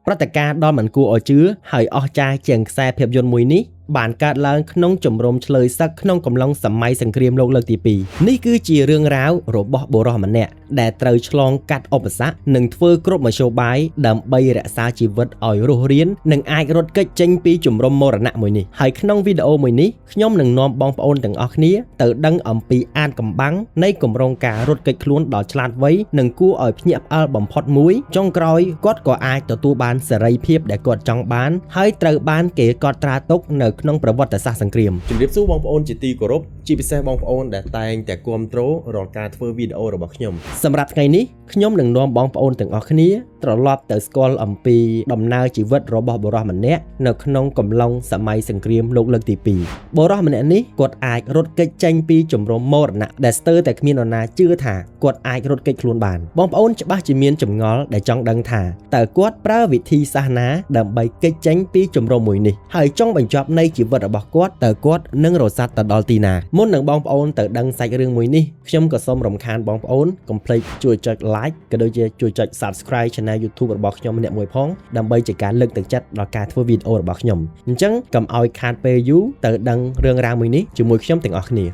ព្រឹត្តិការណ៍ដ៏មិនគួរឲ្យជឿហើយអស្ចារ្យជាងខ្សែភាពយន្តមួយនេះបានកើតឡើងក្នុងជំរំឈ្លើយសឹកក្នុងកំឡុងសម័យសង្គ្រាមលោកលើកទី2នេះគឺជារឿងរ៉ាវរបស់បុរសម្នាក់ដែលត្រូវឆ្លងកាត់ឧបសគ្គនិងធ្វើគ្រប់មធ្យោបាយដើម្បីរក្សាជីវិតឲ្យរស់រាននិងអាចរត់គេចចេញពីជំរំមរណៈមួយនេះហើយក្នុងវីដេអូមួយនេះខ្ញុំនឹងនាំបងប្អូនទាំងអស់គ្នាទៅដឹងអំពីអាថ៌កំបាំងនៃគម្រោងការរត់គេចខ្លួនដ៏ឆ្លាតវៃនិងគួរឲ្យភ្ញាក់ផ្អើលបំផុតមួយចុងក្រោយគាត់ក៏អាចទទួលបានសេរីភាពដែលគាត់ចង់បានហើយត្រូវបានគេកត់ត្រាទុកនៅក្នុងប្រវត្តិសាស្ត្រសង្គ្រាម ជំរាបសួរបងប្អូនជាទីគោរពជាពិសេសបងប្អូនដែលតែងតែគាំទ្ររាល់ការធ្វើវីដេអូរបស់ខ្ញុំ សម្រាប់ថ្ងៃនេះខ្ញុំនឹងនាំបងប្អូនទាំងអស់គ្នាត្រឡប់ទៅស្គាល់អំពីដំណើរជីវិតរបស់បុរសម្នាក់នៅក្នុងកំឡុងសម័យសង្គ្រាមលោកលើកទី2បុរសម្នាក់នេះគាត់អាចរត់គេចចេញពីជំរំមរណៈដែលស្ទើរតែគ្មាននរណាជឿថាគាត់អាចរត់គេចខ្លួនបានបងប្អូនច្បាស់ជាមានចម្ងល់ដែលចង់ដឹងថាតើគាត់ប្រើវិធីសាស្ត្រណាដើម្បីគេចចេញពីជំរំមួយនេះហើយចុងបញ្ចប់នៃជីវិតរបស់គាត់តើគាត់នឹងរសាត់ទៅដល់ទីណាមុននឹងបងប្អូនទៅដឹងសាច់រឿងមួយនេះខ្ញុំក៏សូមរំខានបងប្អូនកុំភ្លេចជួយចុច like ក៏ដូចជាជួយចុច Subscribe Channel YouTube របស់ខ្ញុំម្នាក់មួយផងដើម្បីជាការលើកទឹកចិត្តដល់ការធ្វើវីដេអូរបស់ខ្ញុំអញ្ចឹងកុំឲ្យខាតពេលយូរទៅដឹងរឿងរ៉ាវមួយនេះជាមួយខ្ញុំទាំងអស់គ្នា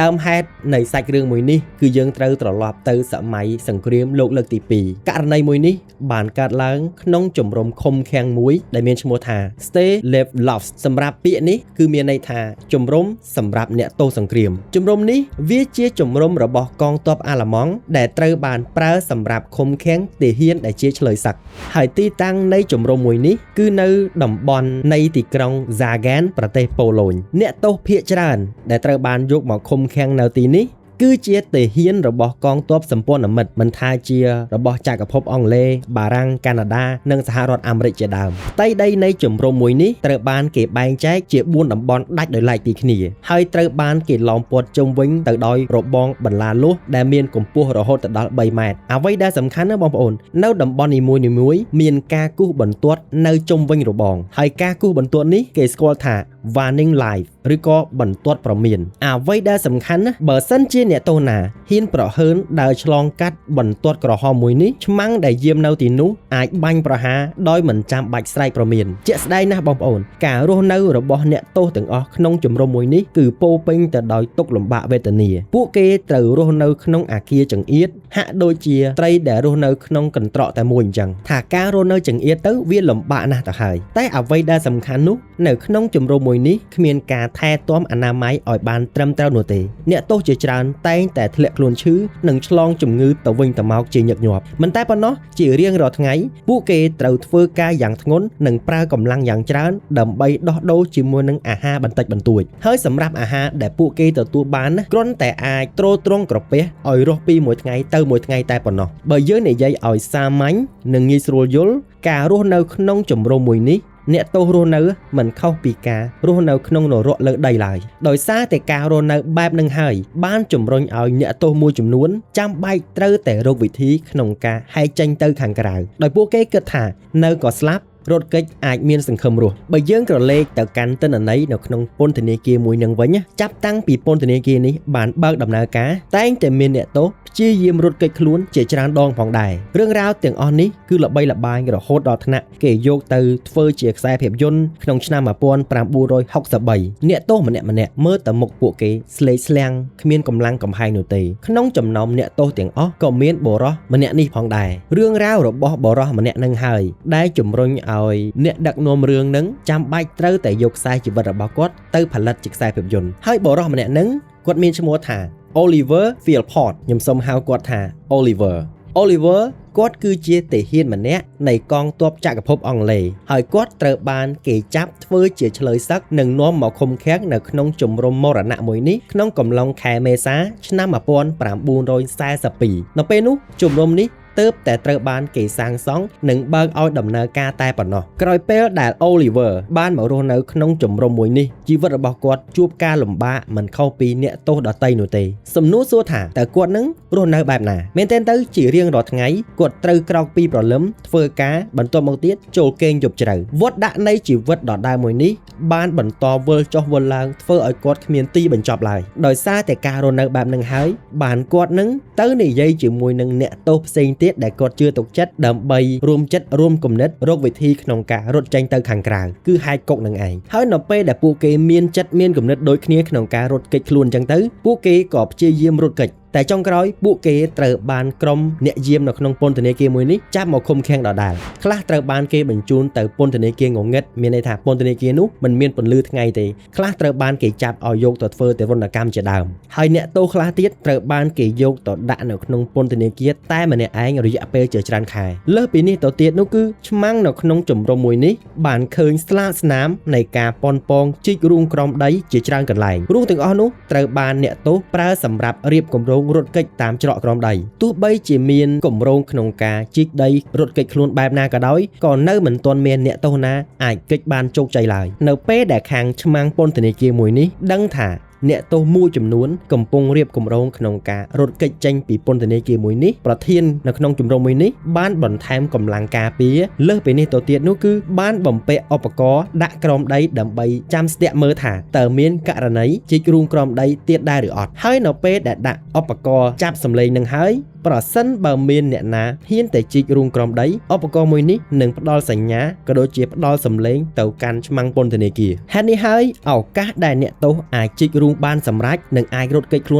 ដើមហេតុនៃសាច់រឿងមួយនេះគឺយើងត្រូវត្រឡប់ទៅសម័យសង្គ្រាមលោកលើកទី2ករណីមួយនេះបានកើតឡើងក្នុងជំរំឃុំឃាំងមួយដែលមានឈ្មោះថា Stalag Luft សម្រាប់ពាក្យនេះគឺមានន័យថាជំរំសម្រាប់អ្នកទោសសង្គ្រាមជំរំនេះវាជាជំរំរបស់កងទ័ពអាល្លឺម៉ង់ដែលត្រូវបានប្រើសម្រាប់ឃុំឃាំងទាហានដែលជាឈ្លើយសឹកហើយទីតាំងនៃជំរំមួយនេះគឺនៅតំបន់នៃទីក្រុង Zagan ប្រទេសប៉ូឡូញអ្នកទោសភាគច្រើនដែលត្រូវបានយកមកឃុំឃាំងនៅទីនេះគឺជាទាហានរបស់កងទ័ពសម្ព័ន្ធមិត្តមិនថាជារបស់ចក្រភពអង់គ្លេសបារាំងកាណាដានិងសហរដ្ឋអាមេរិកជាដើមផ្ទៃដីនៃជំរំមួយនេះត្រូវបានគេបែងចែកជា4តំបន់ដាច់ដោយឡែកពីគ្នាហើយត្រូវបានគេឡោមព័ទ្ធជុំវិញទៅដោយរបងបន្លាលួសដែលមានកម្ពស់រហូតដល់3ម៉ែត្រអ្វីដែលសំខាន់ណាបងប្អូននៅតំបន់នីមួយៗមានការគូសបន្ទាត់នៅជុំវិញរបងហើយការគូសបន្ទាត់នេះគេស្គាល់ថា warning line ឬក៏បន្ទាត់ព្រមានអ្វីដែលសំខាន់ណាបើសិនជាអ្នកទោសណាហ៊ានប្រហើនដើរឆ្លងកាត់បន្ទាត់ក្រហមមួយនេះឆ្មាំងដែលយាមនៅទីនោះអាចបាញ់ប្រហារដោយមិនចាំបាច់ស្រែកព្រមានជាក់ស្ដែងណាស់បងប្អូនការរស់នៅរបស់អ្នកទោសទាំងអស់ក្នុងជំរំមួយនេះគឺពោពេញទៅដោយទុក្ខលំបាកវេទនាពួកគេត្រូវរស់នៅក្នុងអាគារចង្អៀតហាក់ដូចជាត្រីដែលរស់នៅក្នុងកន្ត្រកតែមួយអញ្ចឹងថាការរស់នៅចង្អៀតទៅវាលំបាកណាស់ទៅហើយតែអ្វីដែលសំខាន់នោះនៅក្នុងជំរំមួយនេះគ្មានការថែទាំអនាម័យឲ្យបានត្រឹមត្រូវនោះទេអ្នកទោសជាច្រើនតែងតែធ្លាក់ខ្លួនឈឺនិងឆ្លងជំងឺទៅវិញទៅមកជាញឹកញាប់មិនតែប៉ុណ្ណោះជារៀងរាល់ថ្ងៃពួកគេត្រូវធ្វើការយ៉ាងធ្ងន់និងប្រើកម្លាំងយ៉ាងច្រើនដើម្បីដោះដូរជាមួយនឹងអាហារបន្តិចបន្តួចហើយសម្រាប់អាហារដែលពួកគេទទួលបានណាគ្រាន់តែអាចទ្រទ្រង់ក្រពះឲ្យរស់ពីមួយថ្ងៃទៅមួយថ្ងៃតែប៉ុណ្ណោះបើយើងនិយាយឲ្យសាមញ្ញនិងងាយស្រួលយល់ការរស់នៅក្នុងជំរំមួយនេះអ្នកទោសរស់នៅមិនខុសពីការរស់នៅក្នុងនរកលើដីឡើយដោយសារតែការរស់នៅបែបនឹងហើយបានជំរុញឲ្យអ្នកទោសមួយចំនួនចាំបាច់ត្រូវតែរកវិធីក្នុងការហែកចេញទៅខាងក្រៅដោយពួកគេគិតថានៅក៏ស្លាប់រត់គេចអាចមានសង្ឃឹមរស់បើយើងក្រឡេកទៅកាន់ទិន្នន័យនៅក្នុងពន្ធនាគារមួយនឹងវិញចាប់តាំងពីពន្ធនាគារនេះបានបើកដំណើរការតែងតែមានអ្នកទោសព្យាយាមរត់គេចខ្លួនជាច្រើនដងផងដែររឿងរ៉ាវទាំងអស់នេះគឺល្បីល្បាញរហូតដល់ថ្នាក់គេយកទៅធ្វើជាខ្សែភាពយន្តក្នុងឆ្នាំ1963អ្នកទោសម្នាក់ៗមើលទៅមុខពួកគេស្លេកស្លាំងគ្មានកម្លាំងកំហែងនោះទេក្នុងចំណោមអ្នកទោសទាំងអស់ក៏មានបុរសម្នាក់នេះផងដែររឿងរ៉ាវរបស់បុរសម្នាក់នឹងហើយដែលជំរុញឲ្យអ្នកដឹកនាំរឿងនឹងចាំបាច់ត្រូវតែយកខ្សែជីវិតរបស់គាត់ទៅផលិតជាខ្សែភាពយន្តហើយបុរសម្នាក់នឹងគាត់មានឈ្មោះថា Oliver Philpot ខ្ញុំសូមហៅគាត់ថា Oliver Oliver គាត់គឺជាទាហានម្នាក់នៃកងទ័ពចក្រភពអង់គ្លេសហើយគាត់ត្រូវបានគេចាប់ធ្វើជាឈ្លើយសឹកនិងនាំមកឃុំឃាំងនៅក្នុងជំរំមរណៈមួយនេះក្នុងកំឡុងខែមេសាឆ្នាំ1942នៅពេលនោះជំរំនេះទើបតែត្រូវបានគេសាងសង់និងបើកឲ្យដំណើរការតែប៉ុណ្ណោះក្រោយពេលដែល Oliver បានមករស់នៅក្នុងជំរំមួយនេះជីវិតរបស់គាត់ជួបការលំបាកមិនខុសពីអ្នកទោសដទៃនោះទេសំណួរសួរថាតើគាត់នឹងរស់នៅបែបណាមែនទែនទៅជារៀងរាល់ថ្ងៃគាត់ត្រូវក្រោកពីព្រលឹមធ្វើការបន្ទាប់មកទៀតចូលគេងយប់ជ្រៅវដ្តដាក់នៃជីវិតដដែលមួយនេះបានបន្តវិលចុះវិលឡើងធ្វើឲ្យគាត់គ្មានទីបញ្ចប់ឡើយដោយសារតែការរស់នៅបែបនឹងហើយបានគាត់នឹងទៅនិយាយជាមួយនឹងអ្នកទោសផ្សេងទៀត ទៀតដែលគាត់ជឿទុកចិត្តដើម្បីរួមចិត្តរួមគំនិតរកវិធីក្នុងការរត់ចេញទៅខាងក្រៅគឺហែកគុកនឹងឯងហើយនៅពេលដែលពួកគេមានចិត្តមានគំនិតដូចគ្នាក្នុងការរត់គេចខ្លួនអញ្ចឹងទៅពួកគេក៏ព្យាយាមរត់គេចតែចុងក្រោយពួកគេត្រូវបានក្រុមអ្នកយាមនៅក្នុងពន្ធនាគារមួយនេះចាប់មកឃុំឃាំងដដែលខ្លះត្រូវបានគេបញ្ជូនទៅពន្ធនាគារងងឹតមានន័យថាពន្ធនាគារនោះមិនមានពន្លឺថ្ងៃទេខ្លះត្រូវបានគេចាប់ឲ្យយកទៅធ្វើទារុណកម្មជាដើមហើយអ្នកទោសខ្លះទៀតត្រូវបានគេយកទៅដាក់នៅក្នុងពន្ធនាគារតែម្នាក់ឯងរយៈពេលជាច្រើនខែលើសពីនេះទៅទៀតនោះគឺឆ្មាំងនៅក្នុងជំរំមួយនេះបានឃើញស្លាកស្នាមនៃការប៉ុនប៉ងជីករូងក្រោមដីជាច្រើនកន្លែងរូងទាំងអស់នោះត្រូវបានអ្នកទោសប្រើសម្រាប់រៀបគម្រោងរត់គេចតាមច្រកក្រោមដីទោះបីជាមានគម្រោងក្នុងការជីកដីរត់គេចខ្លួនបែបណាក៏ដោយក៏នៅមិនទាន់មានអ្នកទោសណាអាចគេចបានជោគជ័យឡើយនៅពេលដែលខាងឆ្មាំងពន្ធនាគារមួយនេះដឹងថាអ្នកទោសមួយចំនួនកំពុងរៀបគម្រោងក្នុងការរត់គេចចេញពីពន្ធនាគារមួយនេះប្រធាននៅក្នុងជំរំមួយនេះបានបន្ថែមកម្លាំងការពារលើសពីនេះទៅទៀតនោះគឺបានបំពាក់ឧបករណ៍ដាក់ក្រោមដីដើម្បីចាំស្ទាក់មើលថាតើមានករណីជីករូងក្រោមដីទៀតដែរឬអត់ហើយនៅពេលដែលដាក់ឧបករណ៍ចាប់សម្លេងនឹងហើយប្រសិនបើមានអ្នកណាហ៊ានតែជីករូងក្រោមដីឧបករណ៍មួយនេះនឹងផ្ដល់សញ្ញាក៏ដូចជាផ្ដល់សម្លេងទៅកាន់ឆ្មាំងពន្ធនាគារហេតុនេះហើយឱកាសដែលអ្នកទោសអាចជីករូងបានសម្រេចនិងអាចរត់គេចខ្លួ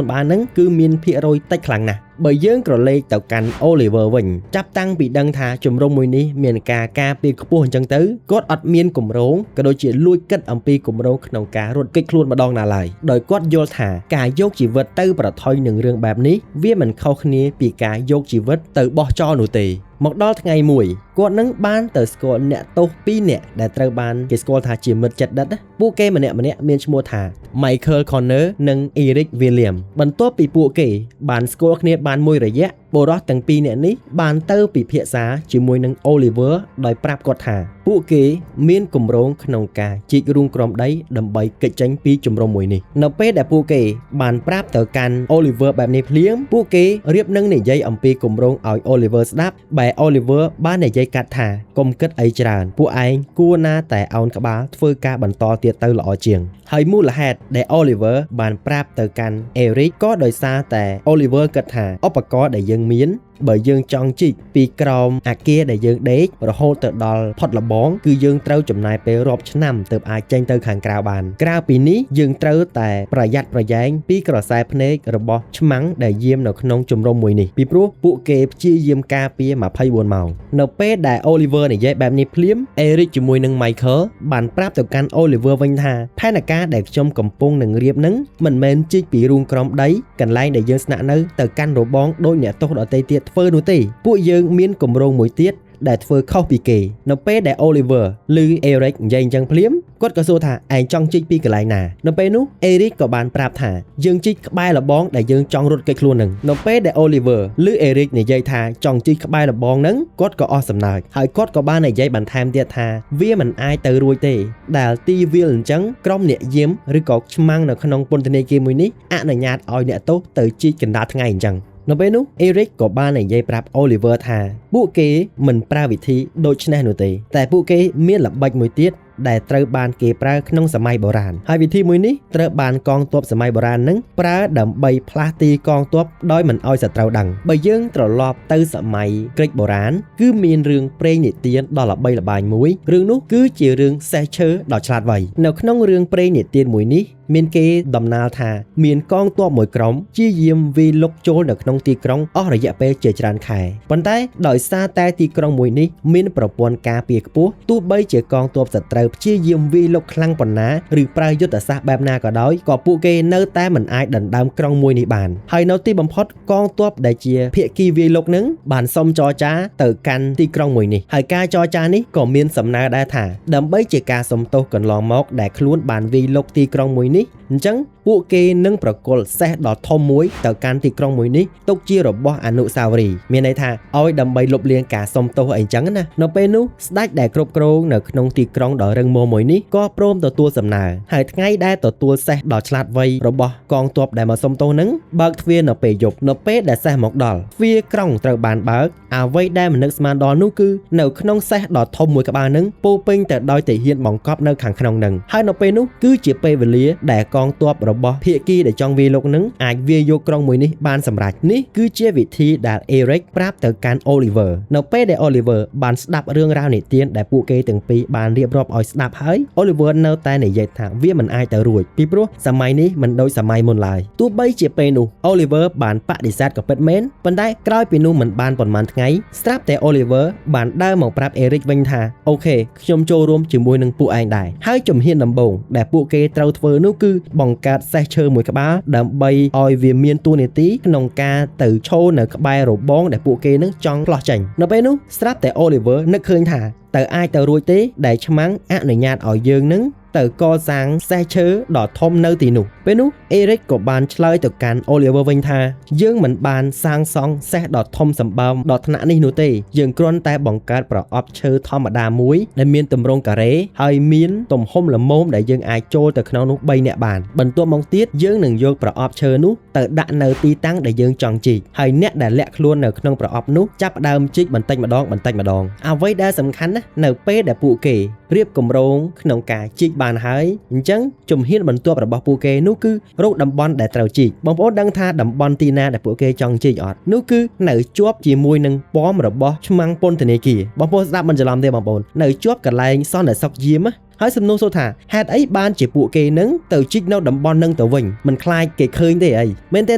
នបាននឹងគឺមានភាគរយតិចខ្លាំងណាស់បើយើងក្រឡេកទៅកាន់ Oliver វិញចាប់តាំងពីដឹងថាជំរំមួយនេះមានការការពារខ្ពស់អញ្ចឹងទៅគាត់អត់មានគម្រោងក៏ដូចជាលួចគិតអំពីគម្រោងក្នុងការរត់គេចខ្លួនម្ដងណាឡើយដោយគាត់យល់ថាការយកជីវិតទៅប្រថុយនឹងរឿងបែបនេះវាមិនខុសគ្នាពីការយកជីវិតទៅបោះចោលនោះទេមកដល់ថ្ងៃមួយគាត់នឹងបានទៅស្គាល់អ្នកទោស2នាក់ដែលត្រូវបានគេស្គាល់ថាជាមិត្តជិតដិតពួកគេម្នាក់ៗមានឈ្មោះថា Michael Connor និង Eric William បន្ទាប់ពីពួកគេបានស្គាល់គ្នាបានមួយរយៈបុរសទាំងពីរនាក់នេះបានទៅពិភាក្សាជាមួយនឹង Oliver ដោយប្រាប់គាត់ថាពួកគេមានគម្រោងក្នុងការជីករូងក្រោមដីដើម្បីគេចចេញពីជំរំមួយនេះនៅពេលដែលពួកគេបានប្រាប់ទៅកាន់ Oliver បែបនេះភ្លាមពួកគេរៀបនឹងនិយាយអំពីគម្រោងឲ្យ Oliver ស្ដាប់បែ Oliver បាននិយាយកាត់ថាកុំគិតអីច្រើនពួកឯងគួរណាតែអោនក្បាលធ្វើការបន្តទៀតទៅល្អជាងហើយមូលហេតុដែល Oliver បានប្រាប់ទៅកាន់ Eric ក៏ដោយសារតែ Oliver គិតថាឧបករណ៍ដែលយើងមានបើយើងចង់ជីកពីក្រោមអាគារដែលយើងដេករហូតទៅដល់ផុតលបងគឺយើងត្រូវចំណាយពេលរាប់ឆ្នាំទើបអាចចេញទៅខាងក្រៅបានក្រៅពីនេះយើងត្រូវតែប្រយ័ត្នប្រយែងពីក្រសែភ្នែករបស់ឆ្មាំងដែលយាមនៅក្នុងជំរំមួយនេះពីព្រោះពួកគេព្យាយាមការពារ24ម៉ោងនៅពេលដែល Oliver និយាយបែបនេះភ្លាម Eric ជាមួយនឹង Michael បានប្រាប់ទៅកាន់ Oliver វិញថាផែនការដែលខ្ញុំកំពុងនឹងរៀបនឹងមិនមែនជីកពីរូងក្រោមដីកន្លែងដែលយើងស្នាក់នៅទៅកាន់របងដោយអ្នកទោសដទៃទៀតធ្វើនោះទេពួកយើងមានគម្រោងមួយទៀតដែលធ្វើខុសពីគេនៅពេលដែល Oliver ឬ Eric និយាយអញ្ចឹងភ្លាមគាត់ក៏សួរថាឯងចង់ជីកពីកន្លែងណានៅពេលនោះ Eric ក៏បានប្រាប់ថាយើងជីកក្បែរលបងដែលយើងចង់រត់គេចខ្លួននឹងនៅពេលដែល Oliver ឬ Eric និយាយថាចង់ជីកក្បែរលបងនឹងគាត់ក៏អស់សំណើចហើយគាត់ក៏បាននិយាយបន្ថែមទៀតថាវាមិនអាចទៅរួចទេដែលទីវាលអញ្ចឹងក្រុមអ្នកយាមឬក៏ឆ្មាំងនៅក្នុងពន្ធនាគារមួយនេះអនុញ្ញាតឲ្យអ្នកទោសទៅជីកកណ្ដាលថ្ងៃអញ្ចឹងនៅពេលនោះ Eric ក៏បាននិយាយប្រាប់ Oliver ថាពួកគេមិនប្រើវិធីដូចនេះនោះទេតែពួកគេមានល្បិចមួយទៀតដែលត្រូវបានគេប្រើក្នុងសម័យបុរាណហើយវិធីមួយនេះត្រូវបានកងទ័ពសម័យបុរាណនឹងប្រើដើម្បីផ្លាស់ទីកងទ័ពដោយមិនឲ្យសត្រូវដឹងបើយើងត្រឡប់ទៅសម័យក្រិចបុរាណគឺមានរឿងព្រេងនិទានដ៏ល្បីល្បាញមួយរឿងនោះគឺជារឿងសេះឈើដ៏ឆ្លាតវៃនៅក្នុងរឿងព្រេងនិទានមួយនេះមានគេដំណាលថាមានកងទ័ពមួយក្រុមព្យាយាមវាយលុកចូលនៅក្នុងទីក្រុងអស់រយៈពេលជាច្រើនខែប៉ុន្តែដោយសារតែទីក្រុងមួយនេះមានប្រព័ន្ធការពារខ្ពស់ទោះបីជាកងទ័ពសត្រូវព្យាយាមវាយលុកខ្លាំងប៉ុណ្ណាឬប្រើយុទ្ធសាស្ត្របែបណាក៏ដោយក៏ពួកគេនៅតែមិនអាចដណ្ដើមក្រុងមួយនេះបានហើយនៅទីបំផុតកងទ័ពដែលជាភាគីវាយលុកនឹងបានសុំចរចាទៅកាន់ទីក្រុងមួយនេះហើយការចរចានេះក៏មានសំណើដែរថាដើម្បីជាការសុំទោសកន្លងមកដែលខ្លួនបានវាយលុកទីក្រុងមួយនេះអញ្ចឹងពួកគេនឹងប្រគល់សេះដ៏ធំមួយទៅកាន់ទីក្រុងមួយនេះទុកជារបស់អនុស្សាវរីយ៍មានន័យថាឲ្យដើម្បីលុបលាងការសុំទោសអីចឹងណានៅពេលនោះស្ដេចដែលគ្រប់គ្រងនៅក្នុងទីក្រុងដ៏រឹង រឹងមាំមួយនេះក៏ព្រមទទួលសំណើហើយថ្ងៃដែលទទួលសេះដ៏ឆ្លាតវៃរបស់កងទ័ពដែលមកសុំទោសនឹងបើកទ្វារនៅពេលយប់នៅពេលដែលសេះមកដល់ទ្វារក្រុងត្រូវបានបើកអ្វីដែលមិននឹកស្មានដល់នោះគឺនៅក្នុងសេះដ៏ធំមួយក្បាលនឹងពោពេញទៅដោយទាហានបង្កប់នៅខាងក្នុងនឹងហើយនៅពេលនោះគឺជាពេលវេលាដែលកងទ័ពរបស់ភាគីដែលចង់វាយលុកនឹងអាចវាយយកក្រុងមួយនេះបានសម្រេចនេះគឺជាវិធីដែល Eric ប្រាប់ទៅកាន់ Oliver នៅពេលដែល Oliver បានស្ដាប់រឿងរ៉ាវនិទានដែលពួកគេទាំងពីរបានរៀបរាប់ឲ្យស្ដាប់ហើយ Oliver នៅតែនិយាយថាវាមិនអាចទៅរួចពីព្រោះសម័យនេះមិនដូចសម័យមុនឡើយទោះបីជាពេលនោះ Oliver បានបដិសេធក៏ពិតមែនប៉ុន្តែក្រោយពីនោះមិនបានប៉ុន្មានថ្ងៃស្រាប់តែ Oliver បានដើរមកប្រាប់ Eric វិញថា OK ខ្ញុំចូលរួមជាមួយនឹងពួកឯងដែរហើយជំហានដំបូងដែលពួកគេត្រូវធ្វើនោះគឺបង្កើតសេះឈើមួយក្បាលដើម្បីឲ្យវាមានតួនាទីក្នុងការទៅឈរនៅក្បែររបងដែលពួកគេនឹងចង់ផ្លោះចេញនៅពេលនោះស្រាប់តែ Oliver នឹកឃើញថាតើអាចទៅរួចទេដែលឆ្មាំងអនុញ្ញាតឲ្យយើងនឹងទៅកសាងសេះឈើដ៏ធំនៅទីនោះពេលនោះអេរិកក៏បានឆ្លើយទៅកាន់ Oliver វិញថាយើងមិនបានសាងសង់សេះដ៏ធំសម្បើមដល់ថ្នាក់នេះនោះទេយើងគ្រាន់តែបង្កើតប្រអប់ឈើធម្មតាមួយដែលមានទម្រង់ការ៉េហើយមានទំហំល្មមដែលយើងអាចចូលទៅក្នុងនោះ3នាក់បានបន្ទាប់មកទៀតយើងនឹងយកប្រអប់ឈើនោះទៅដាក់នៅទីតាំងដែលយើងចង់ជីកហើយអ្នកដែលលាក់ខ្លួននៅក្នុងប្រអប់នោះចាប់ផ្ដើមជីកបន្តិចម្ដងបន្តិចម្ដងអ្វីដែលសំខាន់ណាស់នៅពេលដែលពួកគេរៀបគម្រោងក្នុងការជីកបានហើយអញ្ចឹងជំហានបន្ទាប់របស់ពួកគេនោះគឺរកតំបន់ដែលត្រូវជីកបងប្អូនដឹងថាតំបន់ទីណាដែលពួកគេចង់ជីកអត់នោះគឺនៅជាប់ជាមួយនឹងប៉មរបស់ឆ្មាំងពន្ធនាគារបងប្អូនស្ដាប់មិនច្រឡំទេបងប្អូននៅជាប់កន្លែងសន្តិសុខយាមហើយសំណួរសួរថាហេតុអីបានជាពួកគេនឹងទៅជីកនៅតំបន់នឹងទៅវិញមិនខ្លាចគេឃើញទេអីមែនទេ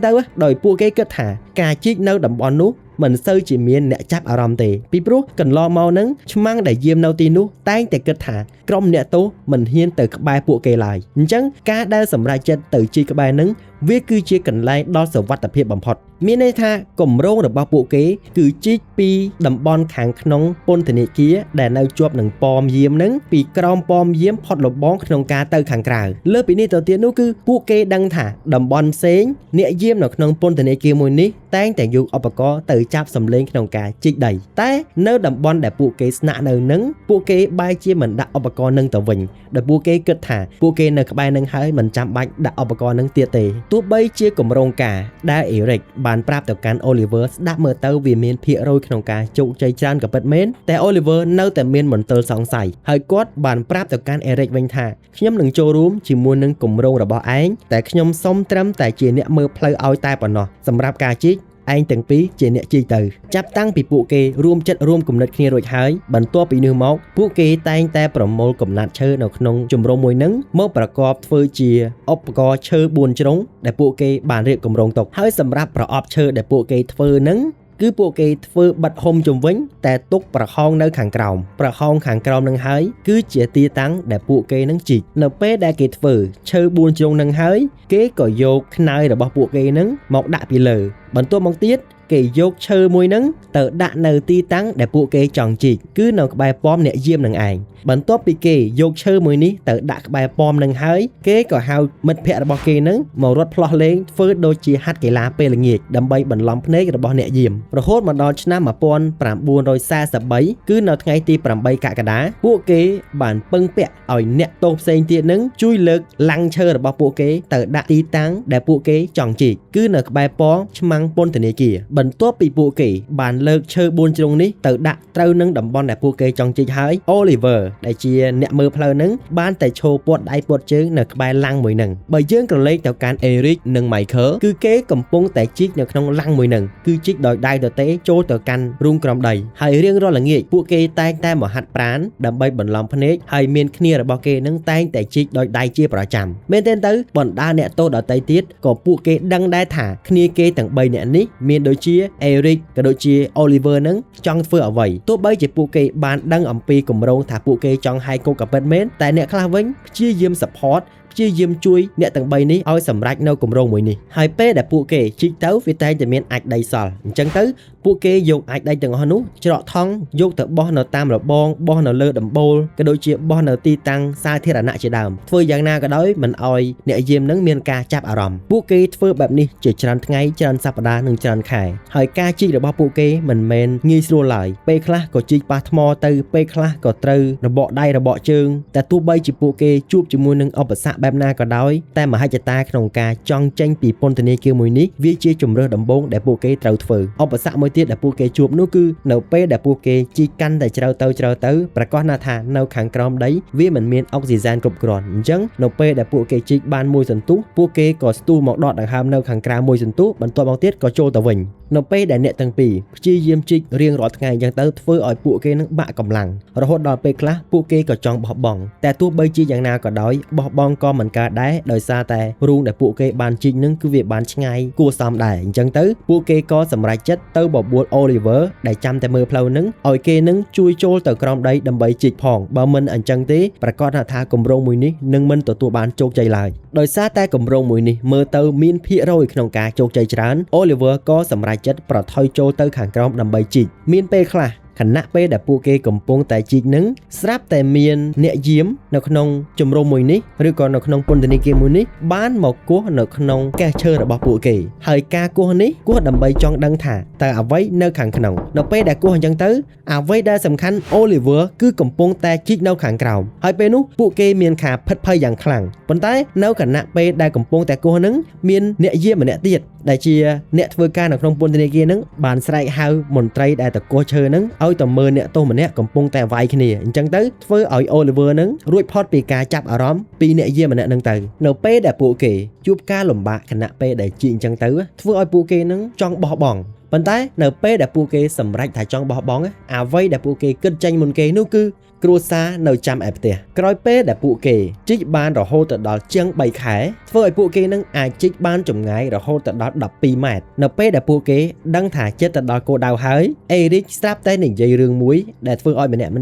ទៅដោយពួកគេគិតថាការជីកនៅតំបន់នោះមិនសូវជាមានអ្នកចាប់អារម្មណ៍ទេពីព្រោះកន្លងមកនឹងឆ្មាំងដែលយាមនៅទីនោះតែងតែគិតថាក្រុមអ្នកទោសមិនហ៊ានទៅក្បែរពួកគេឡើយអញ្ចឹងការដែលសម្រេចចិត្តទៅជីកក្បែរនឹងវាគឺជាកន្លែងដ៏សុវត្ថិភាពបំផុតមានន័យថាគម្រោងរបស់ពួកគេគឺជីកពីតំបន់ខាងក្នុងពន្ធនាគារដែលនៅជាប់នឹងប៉មយាមនឹងពីក្រោមប៉មយាមផុតលបងក្នុងការទៅខាងក្រៅលើពីនេះទៅទៀតនោះគឺពួកគេដឹងថាតំបន់ផ្សេងអ្នកយាមនៅក្នុងពន្ធនាគារមួយនេះតែងតែយកឧបករណ៍ទៅចាប់សម្លេងក្នុងការជីកដីតែនៅតំបន់ដែលពួកគេស្នាក់នៅនឹងពួកគេបែរជាមិនដាក់ឧបករណ៍នឹងទៅវិញដោយពួកគេគិតថាពួកគេនៅក្បែរនឹងហើយមិនចាំបាច់ដាក់ឧបករណ៍នឹងទៀតទេទោះបីជាគម្រោងការដែល Eric បានប្រាប់ទៅកាន់ Oliver ស្ដាប់មើលទៅវាមានភាគរយក្នុងការជោគជ័យច្រើនក៏ពិតមែនតែ Oliver នៅតែមានមន្ទិលសង្ស័យហើយគាត់បានប្រាប់ទៅកាន់ Eric វិញថាខ្ញុំនឹងចូលរួមជាមួយនឹងគម្រោងរបស់ឯងតែខ្ញុំសុំត្រឹមតែជាអ្នកមើលផ្លូវឲ្យតែប៉ុណ្ណោះសម្រាប់ការជីកឯងទាំងពីរជាអ្នកជីកទៅចាប់តាំងពីពួកគេរួមចិត្តរួមគំនិតគ្នារួចហើយបន្ទាប់ពីនោះមកពួកគេតែងតែប្រមូលកំណាត់ឈើនៅក្នុងជំរំមួយនឹងមកប្រកបធ្វើជាឧបករណ៍ឈើ4ជ្រុងដែលពួកគេបានរៀបគម្រោងទុកហើយសម្រាប់ប្រអប់ឈើដែលពួកគេធ្វើនឹងគឺពួកគេធ្វើបិទហុំជុំវិញតែទុកប្រហោងនៅខាងក្រោមប្រហោងខាងក្រោមនឹងហើយគឺជាទីតាំងដែលពួកគេនឹងជីកនៅពេលដែលគេធ្វើឈើ4ជ្រុងនឹងហើយគេក៏យកខ្នើយរបស់ពួកគេនឹងមកដាក់ពីលើបន្ទាប់មកទៀតគេយកឈើមួយនឹងទៅដាក់នៅទីតាំងដែលពួកគេចង់ជីកគឺនៅក្បែរប៉មអ្នកយាមនឹងឯងបន្ទាប់ពីគេយកឈើមួយនេះទៅដាក់ក្បែរប៉មនឹងហើយគេក៏ហៅមិត្តភ័ក្តិរបស់គេនឹងមករត់ផ្លោះលេងធ្វើដូចជាហាត់កីឡាពេលល្ងាចដើម្បីបន្លំភ្នែករបស់អ្នកយាមរហូតមកដល់ឆ្នាំ1943គឺនៅថ្ងៃទី8កក្កដាពួកគេបានពឹងពាក់ឲ្យអ្នកទោសផ្សេងទៀតនឹងជួយលើកឡាំងឈើរបស់ពួកគេទៅដាក់ទីតាំងដែលពួកគេចង់ជីកគឺនៅក្បែរប៉មឆ្មាំងពន្ធនាគារបន្ទាប់ពីពួកគេបានលើកឈើ4ជ្រុងនេះទៅដាក់ត្រូវនឹងតំបន់ដែលពួកគេចង់ជីកហើយ Oliver ដែលជាអ្នកមើលផ្លូវនឹងបានតែឈរពាត់ដៃពាត់ជើងនៅក្បែរឡាំងមួយនឹងបើយើងក្រឡេកទៅកាន់ Eric និង Michael គឺគេកំពុងតែជីកនៅក្នុងឡាំងមួយនឹងគឺជីកដោយដៃទទេចូលទៅកាន់រូងក្រោមដីហើយរៀងរាល់ល្ងាចពួកគេតែងតែមកហាត់ប្រាណដើម្បីបន្លំភ្នែកហើយមានគ្នារបស់គេនឹងតែងតែជីកដោយដៃជាប្រចាំមែនទែនទៅបណ្ដាអ្នកទោសដទៃទៀតក៏ពួកគេដឹងដែរថាគ្នាគេទាំង3នាក់នេះមានដូចជា Eric ក៏ដូចជា Oliver នឹងចង់ធ្វើអ្វីទោះបីជាពួកគេបានដឹងអំពីគម្រោងថាពួកគេចង់ហែកគុកក៏ពិតមែនតែអ្នកខ្លះវិញព្យាយាម support ព្យាយាមជួយអ្នកទាំង3នេះឲ្យសម្រេចនៅគម្រោងមួយនេះហើយពេលដែលពួកគេជីកទៅវាតែងតែមានអាចម៍ដីសល់អញ្ចឹងទៅពួកគេយកអាចម៍ដីទាំងអស់នោះច្រកថង់យកទៅបោះនៅតាមរបងបោះនៅលើដំបូលក៏ដូចជាបោះនៅទីតាំងសាធារណៈជាដើមធ្វើយ៉ាងណាក៏ដោយមិនឲ្យអ្នកយាមនឹងមានការចាប់អារម្មណ៍ពួកគេធ្វើបែបនេះជាច្រើនថ្ងៃច្រើនសប្តាហ៍និងច្រើនខែហើយការជីករបស់ពួកគេមិនមែនងាយស្រួលឡើយពេលខ្លះក៏ជីកប៉ះថ្មទៅពេលខ្លះក៏ត្រូវរបកដៃរបកជើងតែទោះបីជាពួកគេជួបជាមួយនឹងឧបសគ្គបែបណាក៏ដោយតែមហិច្ឆតាក្នុងការចង់ចេញពីពន្ធនាគារមួយនេះវាជាជម្រើសដំបូងដែលពួកគេត្រូវធ្វើឧបសគ្គមួយទៀតដែលពួកគេជួបនោះគឺនៅពេលដែលពួកគេជីកកាន់តែជ្រៅទៅជ្រៅទៅប្រកាសណាស់ថានៅខាងក្រោមដីវាមិនមានអុកស៊ីហ្សែនគ្រប់គ្រាន់អញ្ចឹងនៅពេលដែលពួកគេជីកបានមួយសន្ទុះពួកគេក៏ស្ទុះមកដកដង្ហើមនៅខាងក្រៅមួយសន្ទុះបន្ទាប់មកទៀតក៏ចូលទៅវិញនៅពេលដែលអ្នកទាំងពីរព្យាយាមជីករៀងរាល់ថ្ងៃអញ្ចឹងទៅធ្វើឲ្យពួកគេនឹងបាក់កម្លាំងរហូតដល់ពេលខ្លះពួកគេក៏ចង់បោះបង់តែទោះបីជាយ៉ាងណាក៏ដោយបោះបង់ក៏មិនកើតដែរដោយសារតែរូងដែលពួកគេបានជីកនឹងគឺវាបានឆ្ងាយគួរសមដែរអញ្ចឹងទៅពួកគេក៏សម្រេចចិត្តទៅបបួល Oliver ដែលចាំតែមើលផ្លូវនឹងឲ្យគេនឹងជួយចូលទៅក្រោមដីដើម្បីជីកផងបើមិនអញ្ចឹងទេប្រកាសថាគម្រោងមួយនេះនឹងមិនទទួលបានជោគជ័យឡើយដោយសារតែគម្រោងមួយនេះមើលទៅមានភាគរយក្នុងការជោគជ័យច្រើន Oliver ក៏សម្រេចចិត្តប្រថុយចូលទៅខាងក្រោមដើម្បីជីកមានពេលខ្លះខណៈពេលដែលពួកគេកំពុងតែជីកនឹងស្រាប់តែមានអ្នកយាមនៅក្នុងជំរំមួយនេះឬក៏នៅក្នុងពន្ធនាគារមួយនេះបានមកគោះនៅក្នុងកេះឈើរបស់ពួកគេហើយការគោះនេះគោះដើម្បីចង់ដឹងថាតើអ្វីនៅខាងក្នុងនៅពេលដែលគោះអញ្ចឹងទៅអ្វីដែលសំខាន់ Oliver គឺកំពុងតែជីកនៅខាងក្រោមហើយពេលនោះពួកគេមានការភិតភ័យយ៉ាងខ្លាំងប៉ុន្តែនៅខណៈពេលដែលកំពុងតែគោះនឹងមានអ្នកយាមម្នាក់ទៀតដែលជាអ្នកធ្វើការនៅក្នុងពន្ធនាគារនឹងបានស្រែកហៅមន្ត្រីដែលតកោះឈើនឹងឲ្យទៅមើលអ្នកទោសម្នាក់កំពុងតែវាយគ្នាអញ្ចឹងទៅធ្វើឲ្យ Oliver នឹងរួចផុតពីការចាប់អារម្មណ៍ពីអ្នកយាមម្នាក់នឹងទៅនៅពេលដែលពួកគេជួបការលំបាកខណៈពេលដែលជីកអញ្ចឹងទៅធ្វើឲ្យពួកគេនឹងចង់បោះបង់ប៉ុន្តែនៅពេលដែលពួកគេសម្រេចថាចង់បោះបង់អ្វីដែលពួកគេគិតចេញមុនគេនោះគឺគ្រួសារនៅចាំឯផ្ទះក្រោយពេលដែលពួកគេជីកបានរហូតទៅដល់ជាង3ខែធ្វើឲ្យពួកគេនឹងអាចជីកបានចម្ងាយរហូតទៅដល់12ម៉ែត្រនៅពេលដែលពួកគេដឹងថាចិត្តទៅដល់គោលដៅហើយអេរិកស្រាប់តែនិយាយរឿងមួយដែលធ្វើឲ្យម្នាក់ៗ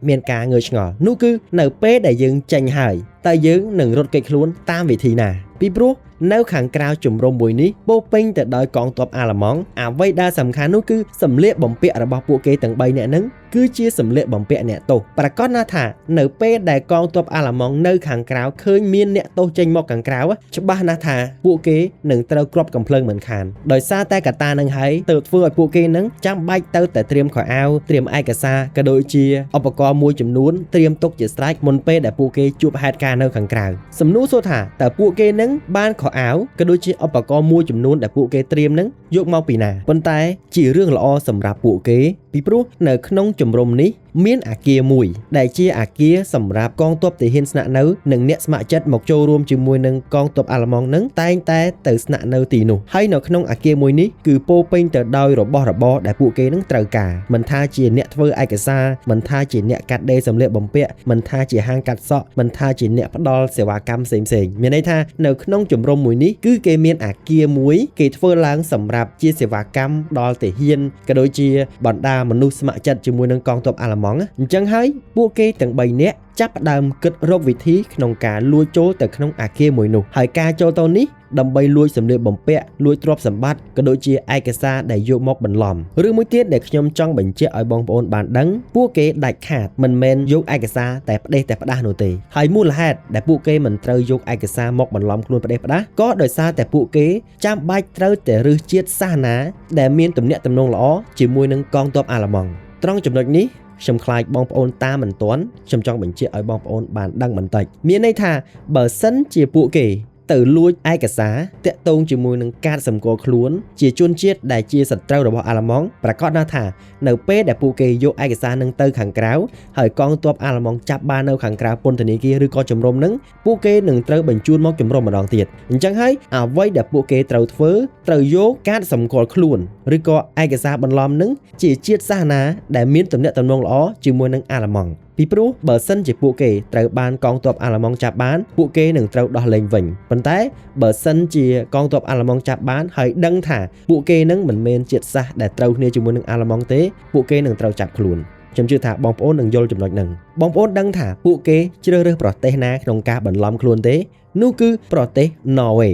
មានការងឿឆ្ងល់នោះគឺនៅពេលដែលយើងចេញហើយតើយើងនឹងរត់គេចខ្លួនតាមវិធីណាពីព្រោះនៅខាងក្រៅជំរំមួយនេះពោពេញទៅដោយកងទ័ពអាល្លឺម៉ង់អ្វីដែលសំខាន់នោះគឺសម្លៀកបំពាក់របស់ពួកគេទាំង3នាក់ហ្នឹងគឺជាសម្លៀកបំពាក់អ្នកទោសប្រកាសណាស់ថានៅពេលដែលកងទ័ពអាល្លឺម៉ង់នៅខាងក្រៅឃើញមានអ្នកទោសចេញមកខាងក្រៅច្បាស់ណាស់ថាពួកគេនឹងត្រូវគ្រាប់កំភ្លើងមិនខានដោយសារតែកត្តានឹងហើយទើបធ្វើឲ្យពួកគេនឹងចាំបាច់ទៅតែត្រៀមខោអាវត្រៀមឯកសារក៏ដូចជាឧបករណ៍មួយចំនួនត្រៀមទុកជាស្រេចមុនពេលដែលពួកគេជួបហេតុការណ៍នៅខាងក្រៅសំណួរសួរថាតើពួកគេនឹងបានខោអាវក៏ដូចជាឧបករណ៍មួយចំនួនដែលពួកគេត្រៀមនឹងយកមកពីណាប៉ុន្តែជារឿងល្អសម្រាប់ពួកគេពីព្រោះនៅក្នុងជំរំនេះមានអាគារមួយដែលជាអាគារសម្រាប់កងទ័ពទាហានស្នាក់នៅនិងអ្នកស្ម័គ្រចិត្តមកចូលរួមជាមួយនឹងកងទ័ពអាល្លឺម៉ង់នឹងតែងតែទៅស្នាក់នៅទីនោះហើយនៅក្នុងអាគារមួយនេះគឺពោពេញទៅដោយរបស់របរដែលពួកគេនឹងត្រូវការមិនថាជាអ្នកធ្វើឯកសារមិនថាជាអ្នកកាត់ដេរសម្លៀកបំពាក់មិនថាជាហាងកាត់សក់មិនថាជាអ្នកផ្ដល់សេវាកម្មផ្សេងៗមានន័យថានៅក្នុងជំរំមួយនេះគឺគេមានអាគារមួយគេធ្វើឡើងសម្រាប់ជាសេវាកម្មដល់ទាហានក៏ដូចជាបណ្ដាមនុស្សស្ម័គ្រចិត្តជាមួយនឹងកងទ័ពអាល្លឺម៉ង់អញ្ចឹងហើយពួកគេទាំង3នាក់ចាប់ផ្ដើមគិតរកវិធីក្នុងការលួចចូលទៅក្នុងអាគារមួយនោះហើយការចូលទៅនេះដើម្បីលួចសម្លៀកបំពាក់លួចទ្រព្យសម្បត្តិក៏ដូចជាឯកសារដែលយកមកបន្លំរឿងមួយទៀតដែលខ្ញុំចង់បញ្ជាក់ឲ្យបងប្អូនបានដឹងពួកគេដាច់ខាតមិនមែនយកឯកសារតែផ្ដេសតែផ្ដាស់នោះទេហើយមូលហេតុដែលពួកគេមិនត្រូវយកឯកសារមកបន្លំខ្លួនផ្ដេសផ្ដាស់ក៏ដោយសារតែពួកគេចាំបាច់ត្រូវតែរើសជាតិសាសនាដែលមានទំនាក់ទំនងល្អជាមួយនឹងកងទ័ពអាល្លឺម៉ង់ត្រង់ចំណុចនេះខ្ញុំខ្លាចបងប្អូនតាមមិនទាន់ខ្ញុំចង់បញ្ជាក់ឲ្យបងប្អូនបានដឹងបន្តិចមានន័យថាបើសិនជាពួកគេទៅលួចឯកសារតាក់ទងជាមួយនឹងកាតសម្គាល់ខ្លួនជាជនជាតិដែលជាសត្រូវរបស់អាល្លឺម៉ង់ប្រកាសណាស់ថានៅពេលដែលពួកគេយកឯកសារនឹងទៅខាងក្រៅហើយកងទ័ពអាល្លឺម៉ង់ចាប់បាននៅខាងក្រៅពន្ធនាគារឬក៏ជំរំនឹងពួកគេនឹងត្រូវបញ្ជូនមកជំរំម្ដងទៀតអញ្ចឹងហើយអ្វីដែលពួកគេត្រូវធ្វើត្រូវយកកាតសម្គាល់ខ្លួនឬក៏ឯកសារបន្លំនឹងជាជាតិសាសនាដែលមានទំនាក់ទំនងល្អជាមួយនឹងអាល្លឺម៉ង់ពីព្រោះបើសិនជាពួកគេត្រូវបានកងទ័ពអាល្លឺម៉ង់ចាប់បានពួកគេនឹងត្រូវដោះលែងវិញប៉ុន្តែបើសិនជាកងទ័ពអាល្លឺម៉ង់ចាប់បានហើយដឹងថាពួកគេនឹងមិនមែនជាតិសាសន៍ដែលត្រូវគ្នាជាមួយនឹងអាល្លឺម៉ង់ទេពួកគេនឹងត្រូវចាប់ខ្លួន ខ្ញុំជឿថាបងប្អូននឹងយល់ចំណុចហ្នឹងបងប្អូនដឹងថាពួកគេជ្រើសរើសប្រទេសណាក្នុងការបន្លំខ្លួនទេនោះគឺប្រទេសន័រវេ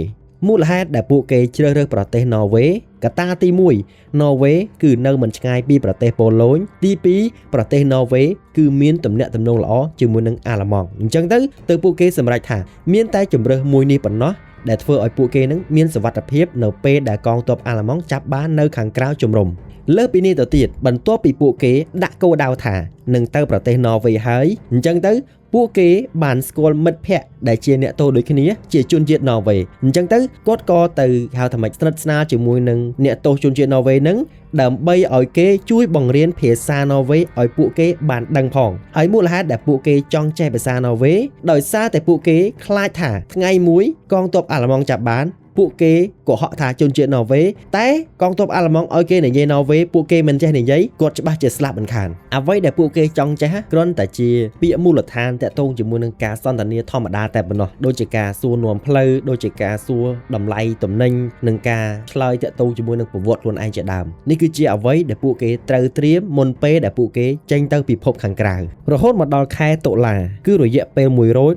មូលហេតុដែលពួកគេជ្រើសរើសប្រទេសន័រវេកត្តាទី1ន័រវេគឺនៅមិនឆ្ងាយពីប្រទេសប៉ូឡូញទី2ប្រទេសន័រវេគឺមានទំនាក់ទំនងល្អជាមួយនឹងអាល្លឺម៉ង់អញ្ចឹងទៅទើបពួកគេសម្រេចថាមានតែជម្រើសមួយនេះប៉ុណ្ណោះដែលធ្វើឲ្យពួកគេនឹងមានសុវត្ថិភាពនៅពេលដែលកងទ័ពអាល្លឺម៉ង់ចាប់បាននៅខាងក្រៅជំរំលើសពីនេះទៅទៀតបន្ទាប់ពីពួកគេដាក់គោលដៅថានឹងទៅប្រទេសន័រវេហើយអញ្ចឹងទៅពួកគេបានស្គាល់មិត្តភ័ក្តិដែលជាអ្នកទោសដូចគ្នាជាជនជាតិន័រវេអញ្ចឹងទៅគាត់ក៏ទៅហៅថាម៉េចស្និទ្ធស្នាលជាមួយនឹងអ្នកទោសជនជាតិន័រវេនឹងដើម្បីឲ្យគេជួយបង្រៀនភាសាន័រវេឲ្យពួកគេបានដឹងផងហើយមូលហេតុដែលពួកគេចង់ចេះភាសាន័រវេដោយសារតែពួកគេខ្លាចថាថ្ងៃមួយកងទ័ពអាល្លឺម៉ង់ចាប់បានពួកគេក៏ហក់ថាជនជាតិន័រវេតែកងទ័ពអាល្លឺម៉ង់ឲ្យគេនិយាយន័រវេពួកគេមិនចេះនិយាយគាត់ច្បាស់ជាស្លាប់មិនខានអ្វីដែលពួកគេចង់ចេះគ្រាន់តែជាពាក្យមូលដ្ឋានតាក់ទងជាមួយនឹងការសន្ទនាធម្មតាតែប៉ុណ្ណោះដូចជាការសួរនាំផ្លូវដូចជាការសួរតម្លៃទំនិញនិងការឆ្លើយតាក់ទងជាមួយនឹងប្រវត្តិខ្លួនឯងជាដើមនេះគឺជាអ្វីដែលពួកគេត្រូវត្រៀមមុនពេលដែលពួកគេចេញទៅពិភពខាងក្រៅរហូតមកដល់ខែតុលាគឺរយៈពេល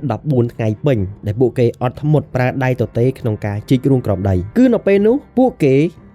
114ថ្ងៃពេញដែលពួកគេអត់ធ្មត់ប្រើដៃទទេក្នុងការជីករូងក្រោមដីគឺនៅពេលនោះពួកគេ